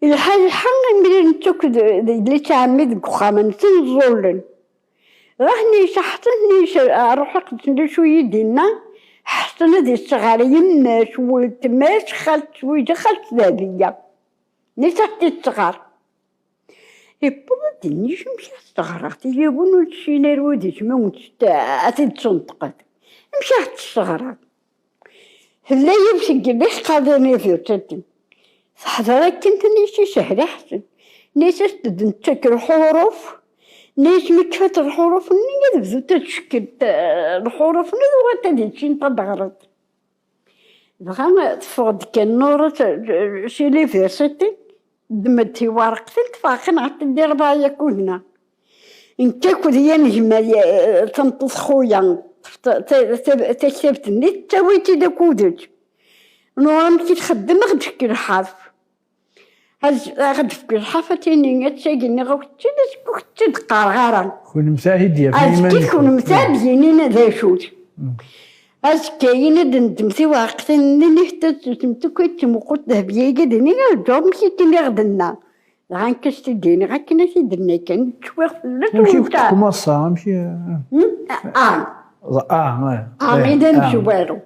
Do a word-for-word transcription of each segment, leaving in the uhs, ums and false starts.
Lḥal lḥa, imir netta akked d yelli-s ɛemmi deg uxxam-nsen ẓẓullen. Raḥen-iyi Ḥsen, nni-as: "Ruḥ aqedsen d acu i yi-d-inna Ḥsen ad isseɣer yemma-s, weltma-s, xalt-s, wid xalt Dehbiya." Nni-as: "Ad tt-isseɣer." Iwweḍ-d nni-as: "Amek ad s-teɣreḍ? Tili yiwen ur tessin ara udi-s ma wen-tt-, ad t-id-tenṭqeḍ. Amek ad tt-tesseɣreḍ?" Tella yiwet n yelli teqqar di l'université. Teḥḍer akken, tenna-as: "Isehel Ḥsen." Nni-as: "Ad s-d-nettak lḥuruf." Nni-as: "Mi kfant lḥuruf-nni, ad bdunt ad cekkent, eh, lḥuruf-nni, tuɣal ad issint ad ɣrent." Dɣa teffeɣ-d kan Nura s, si l'université, ddem-d tiwarqtin, teffeɣ kan ɣer teddi rebɛa yakk udna. Nekk akked yan gma, eh, tameṭṭut xuya, ta-, ta-, ta-, taktabt-nni, tettawi-tt-id akked-s. Nura amek i txeddem, ad ɣ-d-tefk lḥerf. Ad, ad ɣ-d-tefk lḥerf, ad tini: "Attagi nniɣ-ak-tt-id, azekka ur k-tt-id-qqareɣ ara." Kunemti ad yi-d-yafin. Azekka iman-nkent. Kunemti ad d-yinin d acu-t. Mm. Azekka-yin ad d-neddem tiwerqtin-nni, ad tent-id-tsemt akk, ad tmuqel Dehbiya-agi, ad d-tini: "Rǧu, amek i k-nniɣ d-nna?" Dɣa nekk ad s-t-id-iniɣ akken ad t-id-nna kan, ttwiɣ fell-as. Amek i kent-txumaṣ, amek i... Hmm? Ah. Ah, ah, ah, i d amezwaru.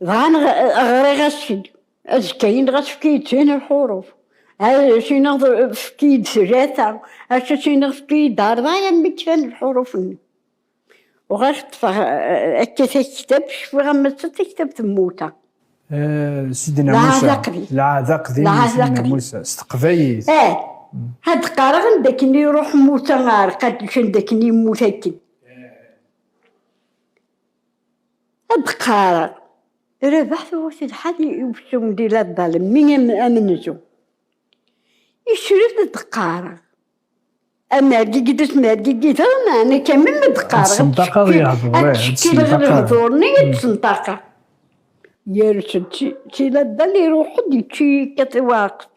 Dɣa neɣ-, ɣriɣ-as-d. Azekka-yin dɣa tefka-yi-d sin lḥuruf. Ad s-iniɣ tefka-yi-d tlata. Acu s-iniɣ tefka-yi-d rebɛa, armi kfan lḥuruf-nni. Uɣaleɣ ṭṭfeɣ, eh, akka taktabt, cfiɣ am ass-a d taktabt n Musa. Eh, Sidna Musa. Lɛahd Aqdim. Lɛahd Aqdim n Sidna Musa. S teqbaylit. Eh, ad qqareɣ anda akken iruḥ Musa ɣer Qadec, anda akken yemmut akken. Ad qqareɣ. Rabeḥ tewwet lḥal i, i uksum di la balle, mi am-, amenzu. Yecref ad qqareɣ. Amergigi d asmergigi, d meɛna kamel ma d-qqareɣ, ad ttcekkileɣ lehdur-nni, ad ttsenṭaqeɣ. Yers-d si, si la balle, iruḥ-d, yečči-yi akka tiwerqet.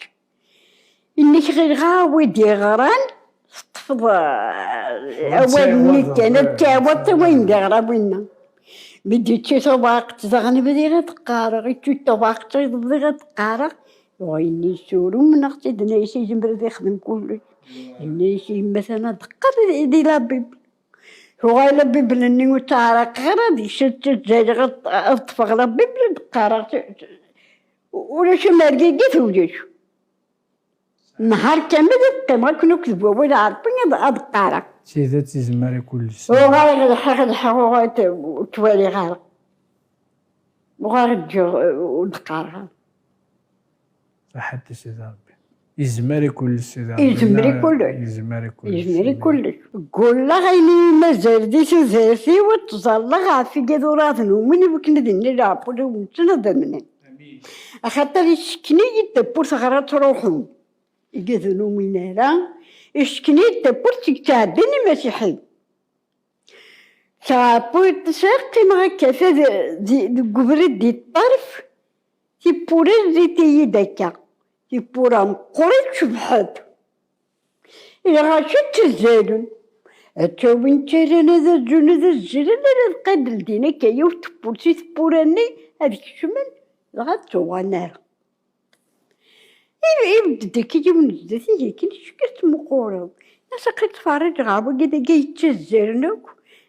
Inna-k ɣileɣ a wi d-yeɣran, teṭṭfeḍ, eh, awal-nni kan, ad tɛawdeḍ i wayen d-yeɣra winna. Mi d-yečči tawaqt, daɣen bdiɣ ad qqareɣ, yečči tawaqt, bdiɣ ad qqareɣ. Wayen yessurum neɣ Sidna Ɛisa yezmer ad yexdem kullec. Yenna-yas i yemma-s ad qqar di, di la Bible. Tuɣal la Bible-nni ur tt-ɛraqeɣ ara, ad ttazzaleɣ ad, ad ṭṭfeɣ la Bible, ad qqareɣ. Ulac amergigi, ulac. Nehar kamel ad qqimeɣ akken akked wawal Ɛerbi ad, ad qqareɣ. D tidet, yezmer i kullec. Uɣaleɣ lḥiɣ, lḥiɣ, uɣaleɣ ur ttwaliɣ ara. Uɣaleɣ ǧǧiɣ, ur d-qqareɣ ara. Aḥetti Sidi Ṛebbi. Yezmer i kullec Sidi Ṛebbi. Yezmer i kullec. Yezmer i kullec. Yezmer i kullec. Ggulleɣ ayen i yi-mazal di tudert-iw ad ttẓallaɣ ɣef igad ur aɣ-d-numin i wakken ad iniɣ leɛqul-iw-nsen ad amnen. Axaṭer isken-iyi-d tawwurt ɣer ad truḥem. I d ur numin ara, isken-iyi-d tawwurt seg ttɛeddin imasiḥiyen. Ttɛewwiḍ sɛiɣ, qqimeɣ akka ta d-, di-, deg ubrid di ṭṭerf, tiwwura zzit-iyi-d akka. Tiwwura meqqrit, cebḥent. Lɣaci ttazzalen. Ad ttawin, ttarran, ad azzun, ad azzlen, ala d qad ldin akka yiwet tewwurt si tewwura-nni, ad kecmen, dɣa ad tuɣalen ara. I-, ibedd-d akka yiwen zdat-i, akken icekk ad tmuqureḍ. Nniɣ-as aql-i ttferriǧeɣ ɣer wagi dagi yettazzalen akk.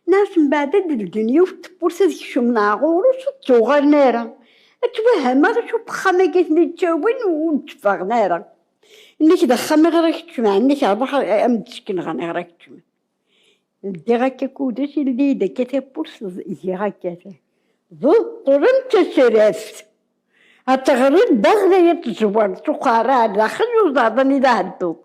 Nniɣ-as mbeɛd ad d-ldin yiwet tewwurt ad kecmen ɣer ɣur-s ur d-ttuɣalen ara. Ad ttwehhameɣ acu n wexxam-agi i ten-ittawin ur d-ffɣen ara. Nniɣ-ak d axxam i ɣer akeččem, nniɣ-ak rbaḥ am d-sekneɣ ɣer akeččem. Ddiɣ akka kudes, ildi-yi-d akka tawwurt, giɣ akka ta. Ḍeṭṭlen tasraft. Ad teɣliḍ daxel ay ad tezwareḍ s uqerra ar daxel, uẓaḍ anida hedduɣ.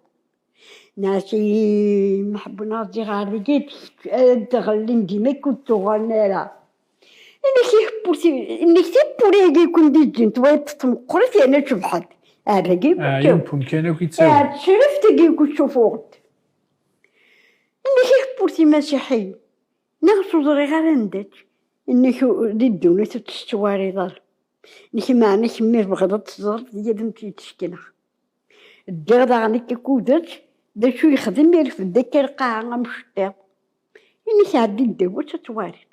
Nniɣ-as i Meḥbun Aziɣ ar dagi ad ɣellin dima ur d-tuɣalen ara. Inna-k tiwwurt, inna-k tiwwura-agi i ken-d-iǧǧin twayeḍ tmeqqrit yerna cebḥent. Ar dagi i ken-ttaw. Ɛyun n umkan akk i ttawin. Ar tesraft-agi i ken-ssufuɣent. Inna-k tiwwurt imasiḥiyen. Nniɣ-as ur ẓriɣ ara anda-tt. Inna-k di ddunit ur tt-tettwaliḍ ara. Inna-k meɛna kemmi tebɣiḍ ad teẓreḍ, d yid-m tt-id-sekneɣ. Ddiɣ daɣen akka kudes, d acu yexdem, irfed akka lqaɛa am uceṭṭiḍ. Inna-k ɛeddi ddaw-as ad twaliḍ.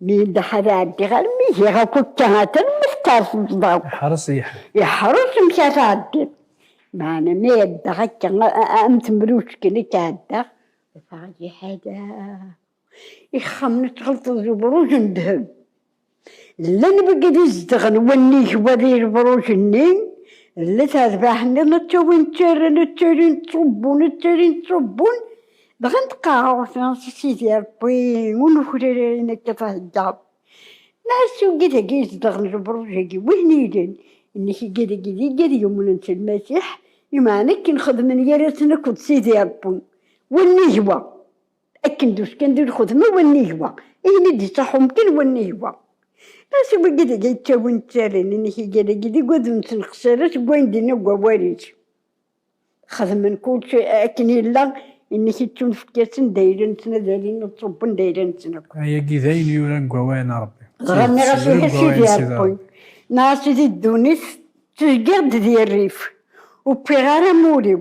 Mi d-ḥad ɛeddiɣ armi giɣ akk akka, atan ma teqqerṣeḍ daw. Iḥreṣ, iḥreṣ. Iḥreṣ amek ara tɛeddiḍ. Meɛna mi ɛeddaɣ akka, a, a, am temruct kan i k-ɛeddaɣ, ffɣeɣ-d iḥala. Ixxamen tɣelṭeḍ d ubruj n ddheb. Llan wigi d izedɣen wannig wa di lebruj-nni, llan terbaḥ-nni ad ttawin ttarran, ad ttalin ttṣubbun, ad ttalin ttṣubbun, dɣa nṭeqqaɣ ɣur-sen s Sidi Ṛebbi, ur nuklal ara ayen akka theggaḍ. Nɛas wigi dagi izedɣen lebruj-agi, win yellan, nnek igad-agi d igad yumnen s Lmasiḥ, imeɛna akken xedmen gar-asen akked Sidi Ṛebbi, wannig wa. Akken d-uskan di lxedma wannig wa, ayen i d-iṣaḥ umkan wannig wa. Ɣas wigi dagi yettawin ttarran, nnek igad-agi d igad ur nettnexsar ara seg wayen d-inna deg wawal-is. Xedmen kulci akken yella, nnek ittunefk-asen d ayla-nsen, ad alin ad ṣubben d ayla-nsen akk. Ayagi d ayen yuran deg wawal n Ṛebbi. Dɣa nniɣ-as, ihi a Sidi Ṛebbi, nniɣ-as di ddunit tezgiɣ-d di rrif, ur wwiɣ ara amur-iw.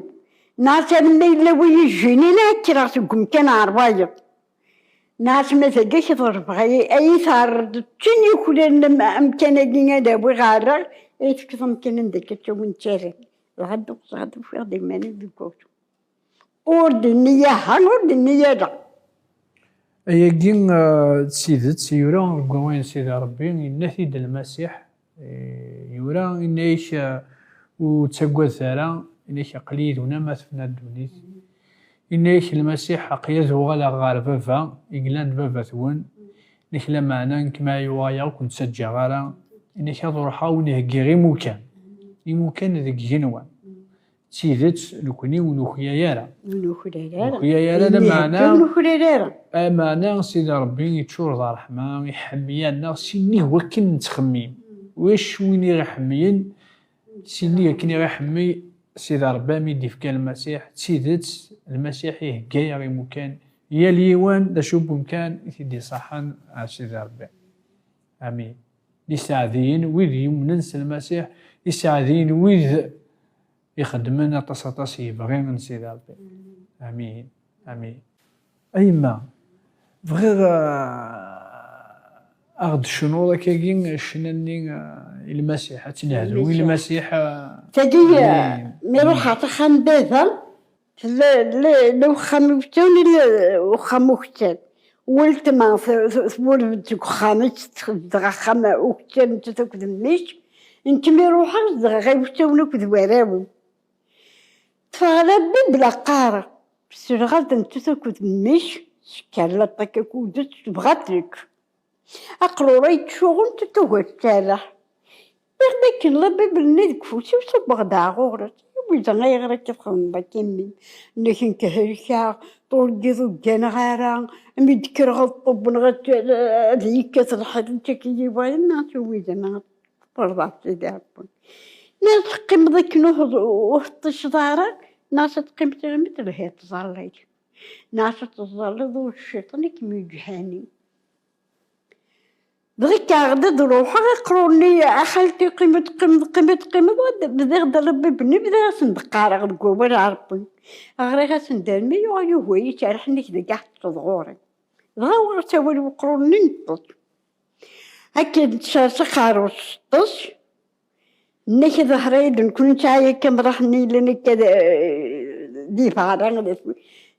Nniɣ-as arma yella wi yi-jjinin ad kkreɣ seg umkan ɣer wayeḍ. Nniɣ-as ma dagi ad k-ḍelbeɣ ay, ay yi-terreḍ d tin yuklalen am-, amkan-agi ad awiɣ ɣer-, ay tefkeḍ amkan anda akka ttawin ttarran. Dɣa dduqseɣ ad ufiɣ-d iman-iw deg wawtu. Ur d-inni aha, ur d-inni ala. Ayagi, eh, d tidet, yura deg wawal n Sidi Ṛebbi, yenna-t-id Lmasiḥ, eh, yura, yenna-ak, eh, ur ttagadet ara, yenna-ak, aql-i yid-wen ama tefna ddunit. Yenna-ak Lmasiḥ, aql-i ad uɣaleɣ ɣer Baba, i yellan d Baba-twen, yenna-ak, lameɛna nekk ma uɣaleɣ ur ken-ttaǧǧaɣ ara, yenna-ak, ad ruḥeɣ ad wen-heggiɣ imukan, imukan deg igenwan. D tidet, nekni ur nuklal ara. Ur nuklal ara. Ur nuklal ara, lameɛna ur nuklal ara. Lameɛna Sidi Ṛebbi yeččur d ṛṛeḥma, iḥemmel-aneɣ s nnig wakken nettxemmim. Wac win i ɣ-iḥemmlen, s nnig akken i ɣ-iḥemmel Sidi Ṛebbi, mi d-ifka Lmasiḥ, d tidet, Lmasiḥ ihegga-yaɣ imukan, yal yiwen d acu n wemkan i t-id-iṣaḥen ɣer Sidi Ṛebbi. Amin. Iseɛdiyen wid yumnen s Lmasiḥ, iseɛdiyen wid ixeddmen aṭas, aṭas yebɣi n Sidi Ṛebbi. Amin. Amin. A yemma, bɣiɣ, ah, ad ɣ-d-tecnuḍ akkagi ccna-nni, ah, i Lmasiḥ, ad tt-nehdu i Lmasiḥ. Lmasiḥ, ah, tagi, amin, mi ruḥeɣ s axxam n baba, tella, la, la uxxam iwettan, la uxxam ukettan. Weltma t-, t-, twulem deg uxxam, i tettxeddeɣ axxam ukettan, nettat akked mmi-s. Nekk mi ruḥeɣ, zedɣeɣ iwettan akked warraw-iw. Ṭṭfeɣ la Bible qqareɣ. Selɣeɣ-d nettat akked mmi-s, tekker la ṭṭak akud, tebɣa ad tečč. Aqrur-a yettsuɣu, nettat tugar tserreḥ. Iɣ d akken la Bible-nni deg ufus-iw, ṣubbeɣ-d ɣer ɣur-s. Iwida, ayɣer akka txedmeḍ akka, a mmi? Nnek nekk helkeɣ, turgiḍ ur gganeɣ ara, mi d-kkreɣ ad ṭṭubbeɣ, ad, ad yekkat lḥiḍ, nekk akka yiwala, nniɣ-as, iwida, nniɣ-as, tferḍeḍ Sidi Ṛebbi. Nniɣ-as teqqimeḍ akken ur, ur teṭṭiceḍ ara, nniɣ-as ad teqqimeḍ armi telhiḍ tẓallit. Nniɣ-as ad teẓẓalliḍ ur d cciṭan i kem-yeǧhanen. Dɣa kkreɣ-d ad ruḥeɣ, aqrur-nni, a xalti, qqimeḍ, qqimeḍ, qqimeḍ, qqimeḍ, bdiɣ-d ṛebbi-bni, bdiɣ-asen-d qqareɣ deg wawal n Ṛebbi. Ɣriɣ-asen-d armi yuɣal yugi-yi-d, serrḥen-ak deg aḥeṭṭeḍ ɣur-i. Dɣa uɣeɣ-tt awal uqrur-nni, neṭṭeḍ. Akken tsersex ɣer useṭṭes, nnek iḍher-iyi-d, nekkni nesɛa yakk amraḥ-nni yellan akka d, di Beɛra, d asmi,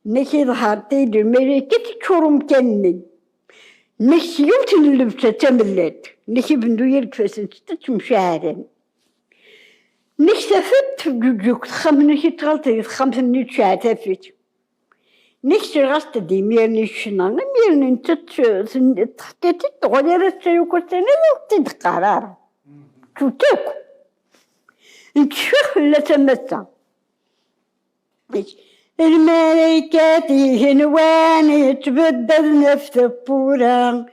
nnek iḍher-iyi-d lmalayek teččur umkan-nni. Nnek s yiwet n llebsa d tamellalt, nnek ibendu yal deg ifassen-nsent ttemcaɛalen. Nnek tafat teǧǧuǧǧeg texxamt-nnek i tɣalt di texxamt-nni tecɛel tafat. Nekk sriɣ-as-d imiren i ccna, imiren nettat teḥka-tt-id, tuɣal ar ass-a yakk ass-a, ur ɣ-tt-id-teqqar ara. Tut akk. Nettcfix fell-as am ass-a. Lmalaykat igenwan yettbedden ɣef tewwura,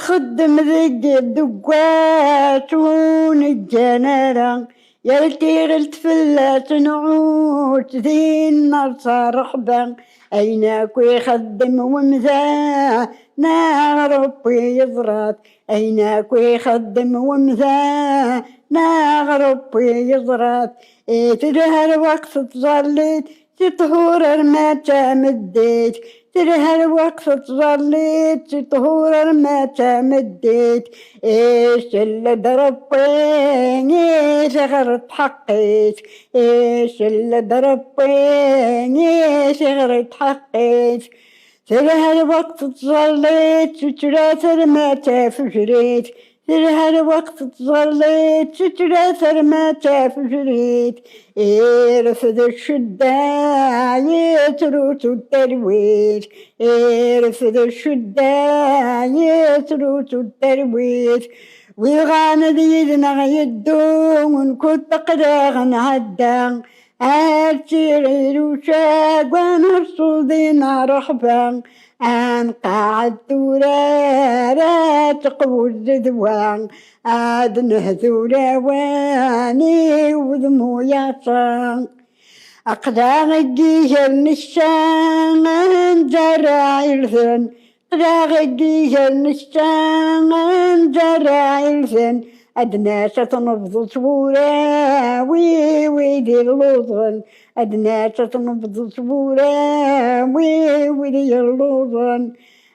xeddem deg deggat ur neggan ara. Yal tiɣelt fell-as nɛutt dinna s rreḥba. Ayen akk ixeddem wemdan, neɣ Ṛebbi yeẓra-t. Ayen akk ixeddem wemdan, neɣ Ṛebbi yeẓra-t. I telha lweqt tẓallit, si ṭhur arma d tameddit. Telha lweqt tettẓallit, si ṭhur arma d tameddit. Isell-d Ṛebbi i tiɣri tḥeqqit. Isell-d Ṛebbi i tiɣri tḥeqqit. Telha lweqt tettẓallit, si tlata arma d tafejrit. Telha lweqt tettẓallit, si tlata arma d tafejrit. Irfed ccedda, yettrusu-d talwit. Irfed ccedda, yettrusu-d talwit. Wi bɣan ad yid-neɣ yeddu, nkull aql-aɣ nɛedda. Ar tirri ucag, wa nerṣul din ṛṛeḥba. Ad nqaɛed tura, ara teqbel ddwa. Ad nehdu lawan i wudem uyaṣa. Aql-aɣ deg iger n cca, nzerreɛ irden. Aql-aɣ deg iger n cca, nzerreɛ irden. Ad d-nas ad t-nebḍu s wuraw i wid illuẓen. Ad d-nas ad t-nebḍu s wuraw i wid yelluẓen.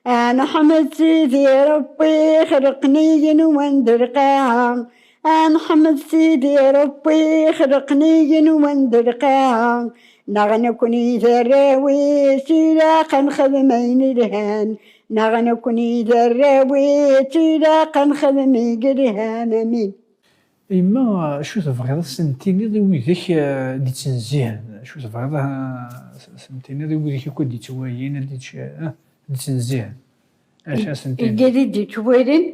Ad neḥmed Sidi Ṛebbi, ixelqen igenwan d lqaɛa. Ad neḥmed Sidi Ṛebbi, ixelqen igenwan d lqaɛa. Neɣ nekni d arraw-is, ilaq ad nexdem ayen ilhan. Neɣ nekni d arraw-is, ilaq ad nexdem i yelhan. Amin. Yemma, acu tebɣiḍ ad sen-tiniḍ i widak, eh, d-ittnezzihen? Acu tebɣiḍ, eh, ad sen-tiniḍ i widak akk i d-ittwalin, ad d-itt-, eh, d-ittnezzihen? Acu ad sen-tiniḍ? Igad i d-ittwalin,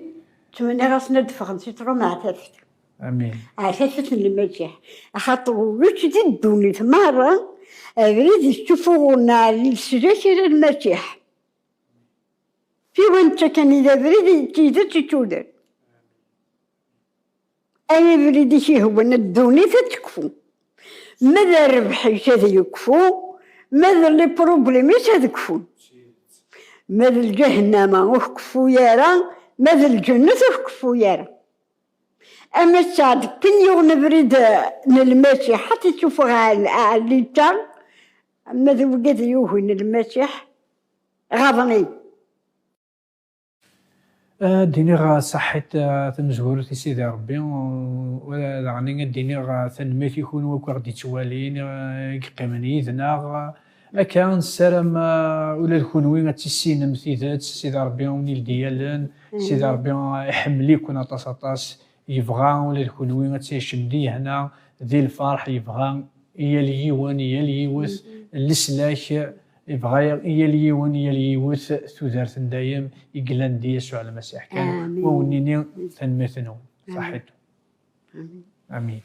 ttmenniɣ-asen ad d-ffɣen si ṭṭlumaɛtatet. Amin. Ɛtatet n Lmasiḥ. Axaṭer ulac di ddunit merra abrid yettufuɣen ar leslak ara Lmasiḥ. Siwa netta kan i d abrid, d tidet, d tudert. Ay abrid i k-ihwan, ddunit ad tekfu. Ma d rrbeḥ-is ad yekfu, ma d les problèmes-is ad kfun. Ma d lǧahennama ur tkeffu ara, ma d lǧennet ur tkeffu ara. Ama sɛed kin yuɣen abrid n Lmasiḥ, ad t-isuffeɣ ɛl-, ɛellita, ama d wigad yuhin Lmasiḥ, ɣaḍen-iyi. Ad d-iniɣ, eh, ṣaḥit, eh, tamezwarut i Sidi Ṛebbi, u-, u-, daɣen ad d-iniɣ, eh, tanemmirt i kunwi akk i ɣ-d-ittwalin, eh, i yeqqimen yid-neɣ. Akka nessaram, eh, ula d kunwi ad tissinem tidet, Sidi Ṛebbi a wen-ildi allen, Sidi Ṛebbi iḥemmel-iken aṭas, aṭas, yebɣa ula d kunwi ad tɛicem di lehna, di lferḥ, yebɣa i yal yiwen, i yal yiwet, leslak, yebɣa i yal yiwen, i yal yiwet tudert n dayem i yellan di Yasuɛ Lmasiḥ kan. Amin. Wa wen-nini tanemmirt-nwen. Amin. Ṣaḥit. Amin. Amin.